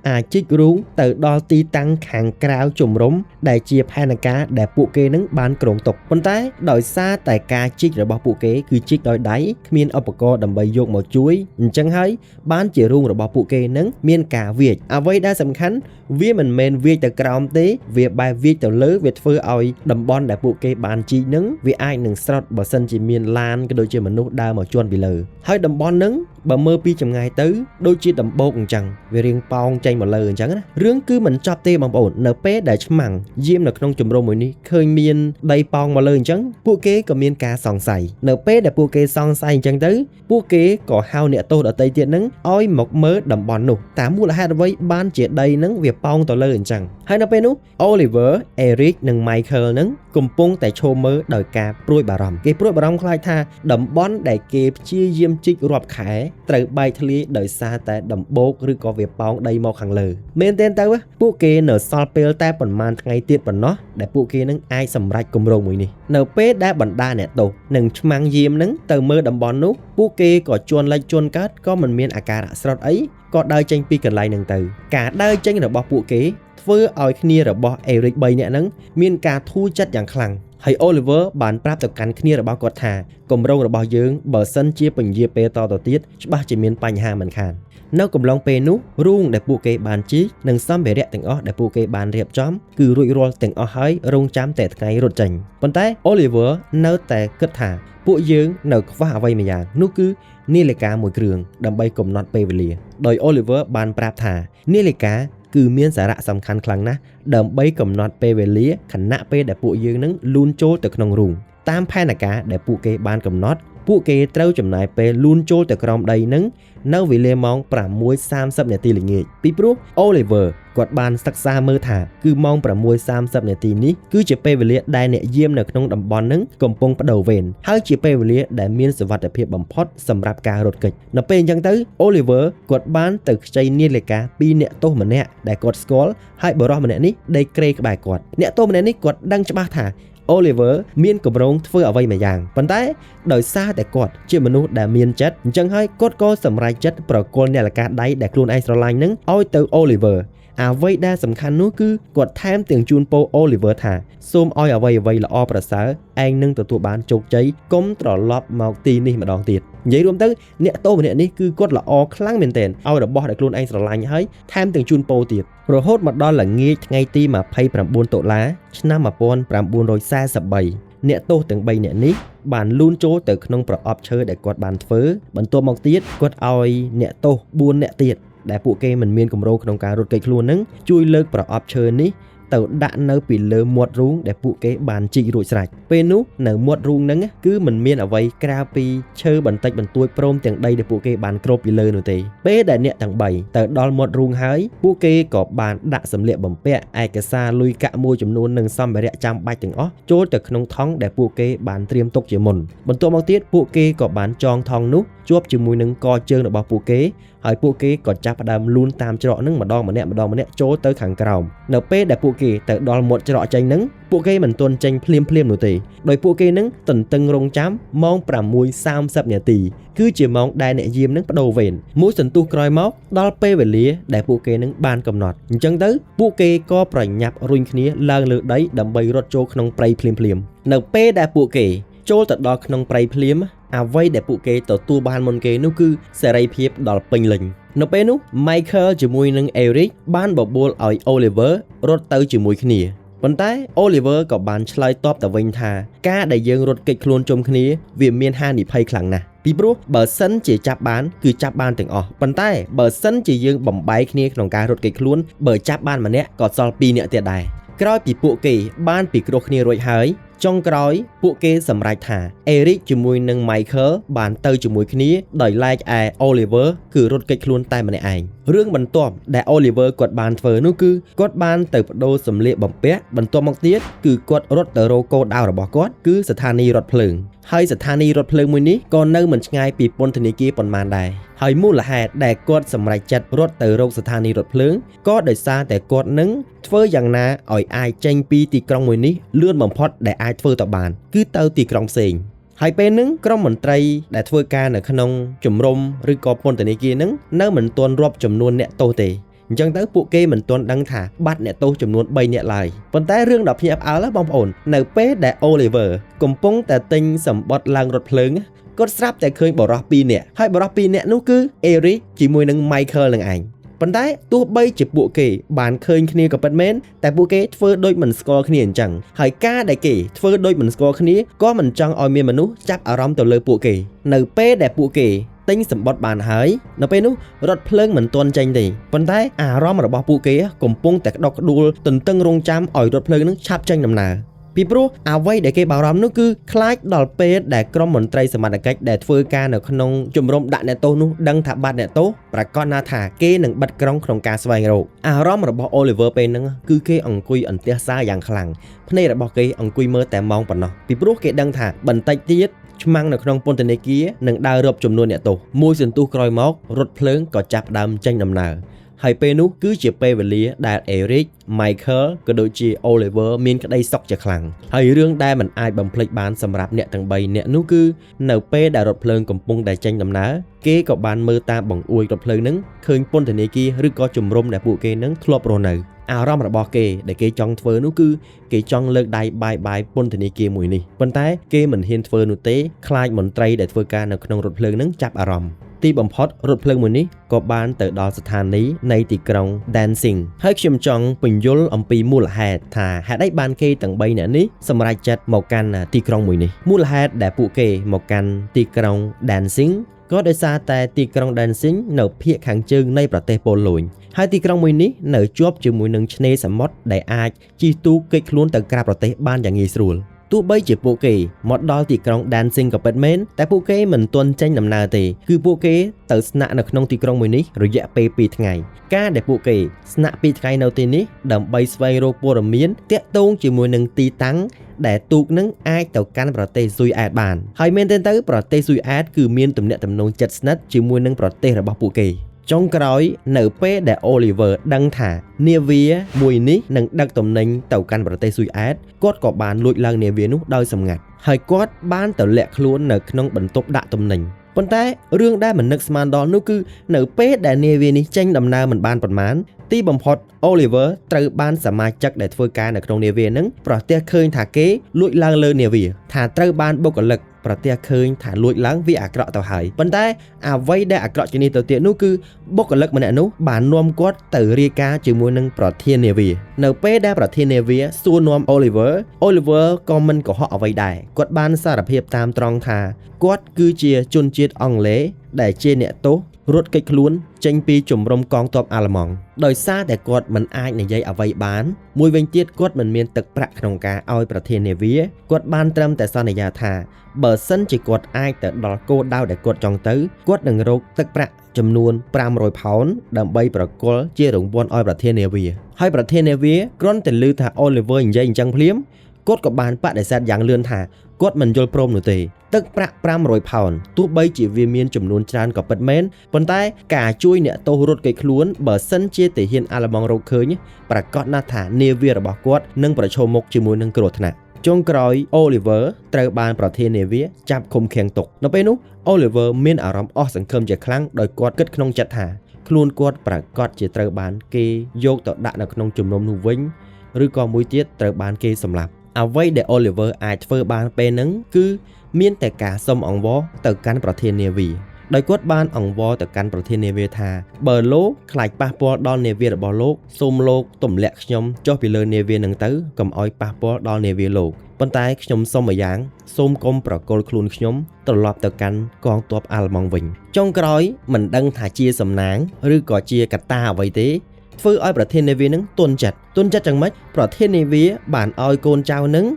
អាចជីករូងទៅដល់ទីតាំងខាងក្រៅជំរំដែលជាផែនការដែលពួកគេនឹងបានគ្រោងទុកប៉ុន្តែដោយសារតែការជីករបស់ពួកគេគឺជីកដោយដៃគ្មានឧបករណ៍ដើម្បីយកមកជួយអញ្ចឹងហើយបានជារូងរបស់ពួកគេនឹងមានការវាចអ្វីដែលសំខាន់វាមិនមែនវាចទៅក្រោមទេវាបែរវាចទៅលើវាធ្វើឲ្យតំបន់ដែលពួកគេបានជីកនឹងវាអាចនឹងស្រត់បើសិនជាមានឡានក៏ដូចជាមនុស្សដើរមកជន់ពីលើហើយតំបន់នឹងបើមើលពីចម្ងាយទៅដូចជាដំបូកអញ្ចឹងវារៀងប៉ោងចេញមកលើអញ្ចឹងណារឿងគឺមិនចប់ទេបងប្អូននៅពេលដែលឆ្មាំងយាមនៅក្នុងជំរំមួយនេះឃើញមានដីប៉ោងមកលើអញ្ចឹងពួកគេក៏មានការសង្ស័យនៅពេលដែលពួកគេសង្ស័យអញ្ចឹងទៅពួកគេក៏ហៅអ្នកទោសដទៃទៀតនឹងឲ្យមកមើលតំបន់នោះតាមមូលហេតុអ្វីបានជាដីនឹងវាប៉ោងទៅលើអញ្ចឹងហើយនៅពេលនោះ Oliver, Eric និង Michael នឹងកំពុងតែឈរមើលដោយការព្រួយបារម្ភគេព្រួយបារម្ភខ្លាចថាតំបន់ដែលគេព្យាយាមជីករាប់ខែត្រូវបែកធ្លាយដោយសារតែដំបូកឬក៏វាប៉ោងដីមកខាងលើមែនទែនទៅពួកគេនៅសល់ពេលតែប៉ុន្មានថ្ងៃទៀតប៉ុណ្ណោះដែលពួកគេនឹងអាចសម្រេចគម្រោងមួយនេះនៅពេលដែលបណ្ដាអ្នកទោសនិងឆ្មាំងយាមនឹងទៅមើលតំបន់នោះពួកគេក៏ជន់លិចជន់កើតក៏មិនមានអាការៈស្រត់អីក៏ដើរចេញពីកន្លែងនឹងទៅការដើរចេញរបស់ពួកគេធ្វើឲ្យគ្នារបស់ Eric 3នាក់ហ្នឹងមានការធូរចិត្តយ៉ាងខ្លាំងហើយ Oliver បានប្រាប់ទៅកាន់គ្នារបស់គាត់ថាគម្រោងរបស់យើងបើសិនជាពន្យាពេលតទៅទៀតច្បាស់ជាមានបញ្ហាមិនខាននៅកំឡុងពេលនោះរូងដែលពួកគេបានជីកនិងសម្ភារៈទាំងអស់ដែលពួកគេបានរៀបចំគឺរួចរាល់ទាំងអស់ហើយរងចាំតែថ្ងៃរត់ចេញប៉ុន្តែ Oliver នៅតែគិតថាពួកយើងនៅខ្វះអ្វីម្យ៉ាងនោះគឺនាឡិកាមួយគ្រឿងដើម្បីកំណត់ពេលវេលាដោយ Oliver បានប្រាប់ថានាឡិកាគឺមានសារៈសំខាន់ខ្លាំងណាស់ដើម្បីកំណត់ពេលវេលាខណៈពេលដែលពួកយើងនឹងលូនចូលទៅក្នុងរូងតាមផែនការដែលពួកគេបានកំណត់ពួកគេត្រូវចំណាយពេលលូនចូលទៅក្រោមដីនឹងនៅវេលាម៉ោង 6:30 នាទីល្ងាចពីព្រោះ Oliver គាត់បានសិក្សាមើលថាគឺម៉ោង 6:30 នាទីនេះគឺជាពេលវេលាដែលអ្នកយាមនៅក្នុងតំបន់នឹងកំពុងប្ដូរវេនហើយជាពេលវេលាដែលមានសុវត្ថិភាពបំផុតសម្រាប់ការរត់គេចនៅពេលអញ្ចឹងទៅ Oliver គាត់បានទៅខ្ចីនាឡិកាពីអ្នកទោសម្នាក់ដែលគាត់ស្គាល់ហើយបុរសម្នាក់នេះដេកគ្រែក្បែរគាត់អ្នកទោសម្នាក់នេះគាត់ដឹងច្បាស់ថា Oliver មានគម្រោងធ្វើអ្វីមួយយ៉ាងប៉ុន្តែដោយសារតែគាត់ជាមនុស្សដែលមានចិត្តអញ្ចឹងហើយគាត់ក៏សម្រេចចិត្តប្រគល់នាឡិកាដៃដែលខ្លួនឯងស្រឡាញ់នឹងឲ្យទៅ Oliver អ្វីដែលសំខាន់នោះគឺគាត់ថែមទាំងជូនពរ Oliver ថាសូមឲ្យអ្វីៗល្អប្រសើរឯងនឹងទទួលបានជោគជ័យកុំត្រឡប់មកទីនេះម្ដងទៀតនិយាយរួមទៅអ្នកទោសម្នាក់នេះគឺគាត់ល្អខ្លាំងមែនទែនឲ្យរបស់ដែលខ្លួនឯងស្រឡាញ់ហើយថែមទាំងជូនពរទៀតរហូតមកដល់ល្ងាចថ្ងៃទី29តុលាឆ្នាំ1943អ្នកទោសទាំង3នាក់នេះបានលូនចូលទៅក្នុងប្រអប់ឈើដែលគាត់បានធ្វើបន្ទាប់មកទៀតគាត់ឲ្យអ្នកទោស4នាក់ទៀតដែលពួកគេមិនមានគម្រោងក្នុងការរត់គេចខ្លួននឹងជួយលើកប្រអប់ឈើនេះទៅដាក់នៅពីលើមាត់រូងដែលពួកគេបានជីករួចស្រេចពេលនោះនៅមាត់រូងហ្នឹងគឺមិនមានអ្វីក្រៅពីឈើបន្តិចបន្តួចព្រមទាំងដីដែលពួកគេបានគ្របពីលើនោះទេពេលដែលអ្នកទាំង3ទៅដល់មាត់រូងហើយពួកគេក៏បានដាក់សម្លៀកបំពាក់ឯកសារលុយកាក់មួយចំនួននិងសម្ភារៈចាំបាច់ទាំងអស់ចូលទៅក្នុងថង់ដែលពួកគេបានត្រៀមទុកជាមុនបន្ទាប់មកទៀតពួកគេក៏បានចងថង់នោះជាប់ជាមួយនឹងកជើងរបស់ពួកគេ ហើយពួកគេក៏ចាប់ផ្ដើមលូនតាមច្រកហ្នឹងម្ដងម្នាក់ម្ដងម្នាក់ចូលទៅខាងក្រោមនៅពេលដែលពួកគេទៅដល់មាត់ច្រកចេញហ្នឹងពួកគេមិនទាន់ចេញភ្លាមភ្លាមនោះទេដោយពួកគេនឹងទន្ទឹងរង់ចាំម៉ោង6:30នាទីគឺជាម៉ោងដែលអ្នកយាមនឹងបដូរវេនមួយសន្ទុះក្រោយមកដល់ពេលវេលាដែលពួកគេនឹងបានកំណត់អញ្ចឹងទៅពួកគេក៏ប្រញាប់រុញគ្នាឡើងលើដីដើម្បីរត់ចូលក្នុងព្រៃភ្លាមភ្លាមនៅពេលដែលពួកគេចូលទៅដល់ក្នុងព្រៃភ្លាមអ្វីដែលពួកគេទទួលបានមុនគេនោះគឺសេរីភាពដល់ពេញលេញនៅពេលនោះ Michael ជាមួយនឹង Eric បានបបួលឲ្យ Oliver រត់ទៅជាមួយគ្នាប៉ុន្តែ Oliver ក៏បានឆ្លើយតបទៅវិញថាការដែលយើងរត់គេចខ្លួនជុំគ្នាវាមានហានិភ័យខ្លាំងណាស់ពីព្រោះបើសិនជាចាប់បានគឺចាប់បានទាំងអស់ប៉ុន្តែបើសិនជាយើងបំបែកគ្នាក្នុងការរត់គេចខ្លួនបើចាប់បានម្នាក់ក៏សល់2នាក់ទៀតដែរក្រោយពីពួកគេបានពិគ្រោះគ្នារួចហើយចុងក្រោយពួកគេសម្រេចថា Eric ជាមួយនឹង Michael បានទៅជាមួយគ្នាដោយឡែកឯ Oliver គឺរត់គេចខ្លួនតែម្នាក់ឯងរឿងបន្ទាប់ដែល Oliver គាត់បានធ្វើនោះគឺគាត់បានទៅបដូរសម្លៀកបំពាក់បន្ទាប់មកទៀតគឺគាត់រត់ទៅរកគោលដៅរបស់គាត់គឺស្ថានីយ៍រថភ្លើងហើយស្ថានីយ៍រថភ្លើងមួយនេះក៏នៅមិនឆ្ងាយពីពន្ធនាគារប៉ុន្មានដែរហើយមូលហេតុដែលគាត់សម្រេចចិត្តរត់ទៅរកស្ថានីយ៍រថភ្លើងក៏ដោយសារតែគាត់នឹងធ្វើយ៉ាងណាឲ្យអាចចេញពីទីក្រុងមួយនេះលឿនបំផុតដែលអាចធ្វើទៅបានគឺទៅទីក្រុងផ្សេងហើយពេលហ្នឹងក្រុមមន្ត្រីដែលធ្វើការនៅក្នុងជំរំឬក៏ពន្ធនាគារហ្នឹងនៅមិនទាន់រាប់ចំនួនអ្នកទោសទេអញ្ចឹងទៅពួកគេមិនទាន់ដឹងថាបាត់អ្នកទោសចំនួន3នាក់ឡើយប៉ុន្តែរឿងដ៏ភ្ញាក់ផ្អើលបងប្អូននៅពេលដែល Oliver កំពុងតែទិញសម្បត្តិឡើងរថភ្លើងគាត់ស្រាប់តែឃើញបុរស2នាក់ហើយបុរស2នាក់នោះគឺ Eric ជាមួយនឹង Michael នឹងឯងប៉ុន្តែទោះបីជាពួកគេបានឃើញគ្នាក៏ពិតមែនតែពួកគេធ្វើដូចមិនស្គាល់គ្នាអញ្ចឹងហើយការដែលគេធ្វើដូចមិនស្គាល់គ្នាក៏មិនចង់ឲ្យមានមនុស្សចាប់អារម្មណ៍ទៅលើពួកគេនៅពេលដែលពួកគេទិញសម្បត្តិបានហើយនៅពេលនោះរថភ្លើងមិនទាន់ចេញទេប៉ុន្តែអារម្មណ៍របស់ពួកគេកំពុងតែក្តុកក្តួលទន្ទឹងរង់ចាំឲ្យរថភ្លើងនឹងឆាប់ចេញដំណើរពីព្រោះអ្វីដែលគេបារម្ភនោះគឺខ្លាចដល់ពេលដែលក្រុមមន្ត្រីសមត្ថកិច្ចដែលធ្វើការនៅក្នុងជំរំដាក់អ្នកទោសនោះដឹងថាបាត់អ្នកទោសប្រាកដណាស់ថាគេនឹងបិទក្រុងក្នុងការស្វែងរកអារម្មណ៍របស់ Oliver ពេលហ្នឹងគឺគេអង្គុយអន្ទះសារយ៉ាងខ្លាំងភ្នែករបស់គេអង្គុយមើលតែម៉ោងប៉ុណ្ណោះពីព្រោះគេដឹងថាបន្តិចទៀតឆ្មាំងនៅក្នុងពន្ធនាគារនឹងដើររាប់ចំនួនអ្នកទោសមួយសន្ទុះក្រោយមករថភ្លើងក៏ចាប់ដើមចេញដំណើរហើយពេលនោះគឺជាពេលវេលាដែល Eric, Michael ក៏ដូចជា Oliver មានក្តីសុខជាខ្លាំងហើយរឿងដែលមិនអាចបំភ្លេចបានសម្រាប់អ្នកទាំង3នាក់នោះគឺនៅពេលដែលរថភ្លើងកំពុងតែចេញដំណើរគេក៏បានមើលតាមបង្អួចរថភ្លើងនឹងឃើញពន្ធនាគារឬក៏ជំរំដែលពួកគេនឹងធ្លាប់រស់នៅអារម្មណ៍របស់គេដែលគេចង់ធ្វើនោះគឺគេចង់លើកដៃបាយបាយពន្ធនាគារមួយនេះប៉ុន្តែគេមិនហ៊ានធ្វើនោះទេខ្លាចមន្ត្រីដែលធ្វើការនៅក្នុងរថភ្លើងនឹងចាប់អារម្មណ៍ទីបំផុតរថភ្លើងមួយនេះក៏បានទៅដល់ស្ថានីយ៍នៃទីក្រុង Dancing ហើយខ្ញុំចង់ពន្យល់អំពីមូលហេតុថាហេតុអីបានគេទាំង3នាក់នេះសម្រេចចិត្តមកកាន់ទីក្រុងមួយនេះមូលហេតុដែលពួកគេមកកាន់ទីក្រុង Dancing ក៏ដោយសារតែទីក្រុង Dancing នៅភាគខាងជើងនៃប្រទេសប៉ូឡូញហើយទីក្រុងមួយនេះនៅជាប់ជាមួយនឹងឆ្នេរសមុទ្រដែលអាចជិះទូកគេចខ្លួនទៅក្រៅប្រទេសបានយ៉ាងងាយស្រួលទោះបីជាពួកគេមកដល់ទីក្រុង Dancing ក៏ពិតមែនតែពួកគេមិនទាន់ចេញដំណើរទេគឺពួកគេទៅស្នាក់នៅក្នុងទីក្រុងមួយនេះរយៈពេល2ថ្ងៃការដែលពួកគេស្នាក់2ថ្ងៃនៅទីនេះដើម្បីស្វែងរកព័ត៌មានទាក់ទងជាមួយនឹងទីតាំងដែលទូកនឹងអាចទៅកាន់ប្រទេសស៊ុយអែតបានហើយមែនទែនទៅប្រទេសស៊ុយអែតគឺមានទំនាក់ទំនងជិតស្និទ្ធជាមួយនឹងប្រទេសរបស់ពួកគេចុងក្រោយនៅពេលដែល Oliver ដឹងថានាវាមួយនេះនឹងដឹកទំនិញទៅកាន់ប្រទេសស៊ុយអែតគាត់ក៏បានលួចឡើងនាវានោះដោយសម្ងាត់ហើយគាត់បានទៅលាក់ខ្លួននៅក្នុងបន្ទប់ដាក់ទំនិញប៉ុន្តែរឿងដែលមិននឹកស្មានដល់នោះគឺនៅពេលដែលនាវានេះចេញដំណើរមិនបានប៉ុន្មានទីបំផុត Oliver ត្រូវបានសមាជិកដែលធ្វើការនៅក្នុងនាវានឹងប្រទះឃើញថាគេលួចឡើងលើនាវាថាត្រូវបានបុគ្គលិកប្រទះឃើញថាលួចឡើងវាអាក្រក់ទៅហើយប៉ុន្តែអ្វីដែលអាក្រក់ជាងនេះទៅទៀតនោះគឺបុគ្គលិកម្នាក់នោះបាននាំគាត់ទៅរាយការណ៍ជាមួយនឹងប្រធាននាវានៅពេលដែលប្រធាននាវាសួរនាំ Oliver ក៏មិនកុហកអ្វីដែរគាត់បានសារភាពតាមត្រង់ថាគាត់គឺជាជនជាតិអង់គ្លេសដែលជាអ្នកទោសរត់គេចខ្លួនចេញពីជំរំកងទ័ពអាល្លឺម៉ង់ដោយសារតែគាត់មិនអាចនិយាយអ្វីបានមួយវិញទៀតគាត់មិនមានទឹកប្រាក់ក្នុងការឲ្យប្រធាននាវាគាត់បានត្រឹមតែសន្យាថាបើសិនជាគាត់អាចទៅដល់គោលដៅដែលគាត់ចង់ទៅគាត់នឹងរកទឹកប្រាក់ចំនួន500ផោនដើម្បីប្រគល់ជារង្វាន់ឲ្យប្រធាននាវាហើយប្រធាននាវាគ្រាន់តែឮថា Oliver និយាយអញ្ចឹងភ្លាមគាត់ក៏បានបដិសេធយ៉ាងលឿនថា គាត់មិនយល់ព្រមនោះទេទឹកប្រាក់500ផោនទោះបីជាវាមានចំនួនច្រើនក៏ពិតមែនប៉ុន្តែការជួយអ្នកទោសរត់គេចខ្លួនបើសិនជាទាហានអាល្លឺម៉ង់រកឃើញប្រាកដណាស់ថានាវារបស់គាត់នឹងប្រឈមមុខជាមួយនឹងគ្រោះថ្នាក់ចុងក្រោយ Oliver ត្រូវបានប្រធាននាវាចាប់ឃុំឃាំងទុកនៅពេលនោះ Oliver មានអារម្មណ៍អស់សង្ឃឹមជាខ្លាំងដោយគាត់គិតក្នុងចិត្តថាខ្លួនគាត់ប្រាកដជាត្រូវបានគេយកទៅដាក់នៅក្នុងជំនុំនោះវិញឬក៏មួយទៀតត្រូវបានគេសម្លាប់អ្វីដែល Oliver អាចធ្វើបានពេលហ្នឹងគឺមានតែការសុំអង្វរទៅកាន់ប្រធាននាវាដោយគាត់បានអង្វរទៅកាន់ប្រធាននាវាថាបើលោកខ្លាចប៉ះពាល់ដល់នាវារបស់លោកសូមលោកទម្លាក់ខ្ញុំចុះពីលើនាវានឹងទៅកុំឲ្យប៉ះពាល់ដល់នាវាលោកប៉ុន្តែខ្ញុំសុំម្យ៉ាងសូមកុំប្រគល់ខ្លួនខ្ញុំត្រឡប់ទៅកាន់កងទ័ពអាល្លឺម៉ង់វិញចុងក្រោយមិនដឹងថាជាសំណាងឬក៏ជាកត្តាអ្វីទេធ្វើឲ្យប្រធាននាវានឹងទន់ចិត្តយ៉ាងម៉េចប្រធាននាវាបានឲ្យកូនចៅនឹង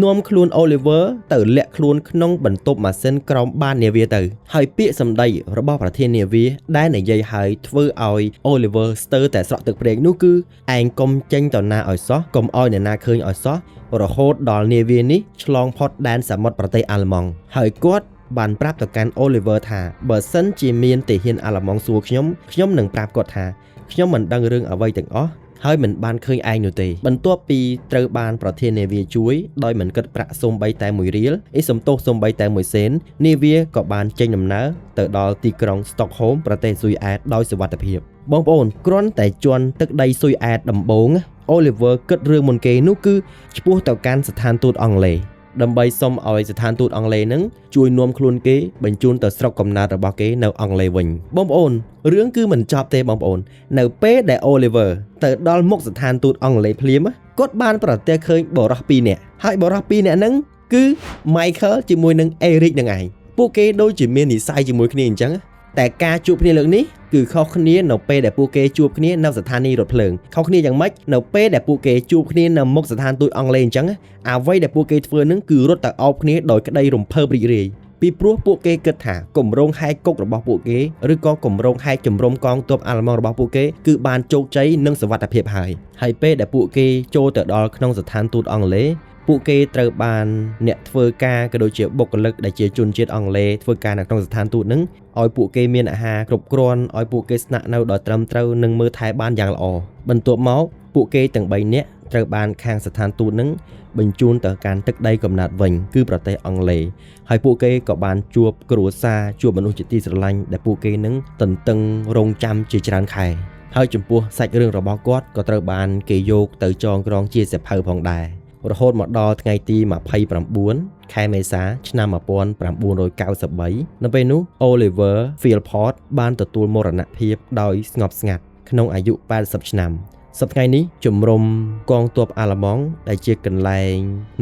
នាំខ្លួន Oliver ទៅលាក់ខ្លួនក្នុងបន្ទប់ម៉ាស៊ីនក្រោមបាតនាវាទៅហើយពាក្យសម្ដីរបស់ប្រធាននាវាដែលនិយាយឲ្យធ្វើឲ្យ Oliver ស្ទើរតែស្រក់ទឹកភ្នែកនោះគឺឯងកុំចេញទៅណាឲ្យសោះកុំឲ្យអ្នកណាឃើញឲ្យសោះរហូតដល់នាវានេះឆ្លងផុតដែនសមុទ្រប្រទេសអាល្លឺម៉ង់ហើយគាត់បានប្រាប់ទៅកាន់ Oliver ថាបើសិនជាមានទាហានអាល្លឺម៉ង់សួរខ្ញុំនឹងប្រាប់គាត់ថាខ្ញុំមិនដឹងរឿងអ្វីទាំងអស់ហើយមិនបានឃើញឯងនោះទេបន្ទាប់ពីត្រូវបានប្រធាននាវាជួយដោយមិនគិតប្រាក់សូម្បីតែ1រៀលអីសំទោសសូម្បីតែ1សេននាវាក៏បានចេញដំណើរទៅដល់ទីក្រុងស្តុកហូមប្រទេសស៊ុយអែតដោយសុវត្ថិភាពបងប្អូនគ្រាន់តែជន់ទឹកដីស៊ុយអែតដំបូង Oliver គិតរឿងមុនគេនោះគឺឆ្ពោះទៅកាន់ស្ថានទូតអង់គ្លេសដើម្បីសុំឲ្យស្ថានទូតអង់គ្លេសនឹងជួយនាំខ្លួនគេបញ្ជូនទៅស្រុកកំណើតរបស់គេនៅអង់គ្លេសវិញបងប្អូនរឿងគឺមិនចប់ទេបងប្អូននៅពេលដែល Oliver ទៅដល់មុខស្ថានទូតអង់គ្លេសភ្លាមគាត់បានប្រទះឃើញបុរស2នាក់ហើយបុរស2នាក់ហ្នឹងគឺ Michael ជាមួយនឹង Eric នឹងឯងពួកគេដូចជាមាននិស្ស័យជាមួយគ្នាអញ្ចឹងតែការជួបគ្នាលើកនេះគឺខុសគ្នានៅពេលដែលពួកគេជួបគ្នានៅស្ថានីយ៍រថភ្លើងខុសគ្នាយ៉ាងម៉េចនៅពេលដែលពួកគេជួបគ្នានៅមុខស្ថានទូតអង់គ្លេសអញ្ចឹងអ្វីដែលពួកគេធ្វើនឹងគឺរត់ទៅអោបគ្នាដោយក្តីរំភើបរីករាយពីព្រោះពួកគេគិតថាគម្រោងហែកគុករបស់ពួកគេឬក៏គម្រោងហែកជំរំកងទ័ពអាល្លឺម៉ង់របស់ពួកគេគឺបានជោគជ័យនិងសុវត្ថិភាពហើយហើយពេលដែលពួកគេចូលទៅដល់ក្នុងស្ថានទូតអង់គ្លេសពួកគេត្រូវបានអ្នកធ្វើការក៏ដូចជាបុគ្គលិកដែលជាជនជាតិអង់គ្លេសធ្វើការនៅក្នុងស្ថានទូតនឹងឲ្យពួកគេមានអាហារគ្រប់គ្រាន់ឲ្យពួកគេស្នាក់នៅដោយត្រឹមត្រូវនិងមើលថែបានយ៉ាងល្អបន្ទាប់មកពួកគេទាំង3នាក់ត្រូវបានខាងស្ថានទូតនឹងបញ្ជូនទៅកាន់ទឹកដីកំណើតវិញគឺប្រទេសអង់គ្លេសហើយពួកគេក៏បានជួបគ្រួសារជួបមនុស្សជាទីស្រឡាញ់ដែលពួកគេនឹងទន្ទឹងរង់ចាំជាច្រើនខែហើយចំពោះសាច់រឿងរបស់គាត់ក៏ត្រូវបានគេយកទៅចងក្រងជាសៀវភៅផងដែររហូតមកដល់ថ្ងៃទី29ខែមេសាឆ្នាំ1993នៅពេលនោះ Oliver Philpot បានទទួលមរណភាពដោយស្ងប់ស្ងាត់ក្នុងអាយុ80ឆ្នាំសប្តាហ៍ថ្ងៃនេះជំរំកងទ័ពអាល្លឺម៉ង់ដែលជាកន្លែង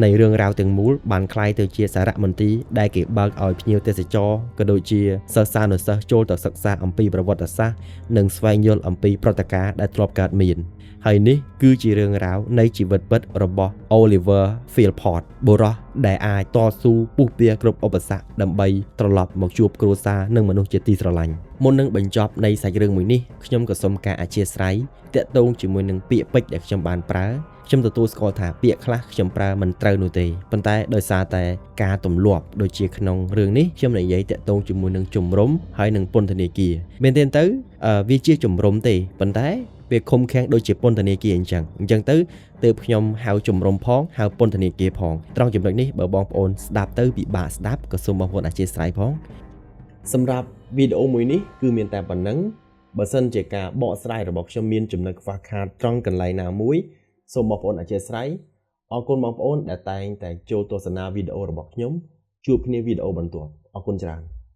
នៃរឿងរ៉ាវទាំងមូលបានក្លាយទៅជាសារមន្ទីរដែលគេបើកឲ្យភ្ញៀវទេសចរក៏ដូចជាសិស្សានុសិស្សចូលទៅសិក្សាអំពីប្រវត្តិសាស្ត្រនិងស្វែងយល់អំពីព្រឹត្តិការណ៍ដែលធ្លាប់កើតមានហើយនេះគឺជារឿងរ៉ាវនៃជីវិតពិតរបស់ Oliver Philpot បុរសដែលអាចតស៊ូពុះពៀគ្រប់ឧបសគ្គដើម្បីត្រឡប់មកជួបគ្រួសារនិងមនុស្សជាទីស្រឡាញ់មុននឹងបញ្ចប់នៃសាច់រឿងមួយនេះខ្ញុំក៏សូមការអធ្យាស្រ័យទាក់ទងជាមួយនឹងពាក្យពេចន៍ដែលខ្ញុំបានប្រើខ្ញុំទទួលស្គាល់ថាពាក្យខ្លះខ្ញុំប្រើមិនត្រូវនោះទេប៉ុន្តែដោយសារតែការទម្លាប់ដូចជាក្នុងរឿងនេះខ្ញុំនិយាយទាក់ទងជាមួយនឹងជំរំហើយនឹងពន្ធនាគារមែនទែនទៅវាជាជំរំទេប៉ុន្តែវាឃុំឃាំងដូចជាពន្ធនាគារអញ្ចឹងទៅទើបខ្ញុំហៅជំរំផងហៅពន្ធនាគារផងត្រង់ចំណុចនេះបើបងប្អូនស្ដាប់ទៅពិបាកស្ដាប់ក៏សូមបងប្អូនអធ្យាស្រ័យផងសម្រាប់វីដេអូមួយនេះគឺមានតែប៉ុណ្្នឹងបើសិនជាការបកស្រាយរបស់ខ្ញុំមានចំណុចខ្វះខាតត្រង់កន្លែងណាមួយសូមបងប្អូនអធ្យាស្រ័យអរគុណបងប្អូនដែលតែងតែចូលទស្សនាវីដេអូរបស់ខ្ញុំជួបគ្នាវីដេអូបន្ទាប់អរគុណច្រើន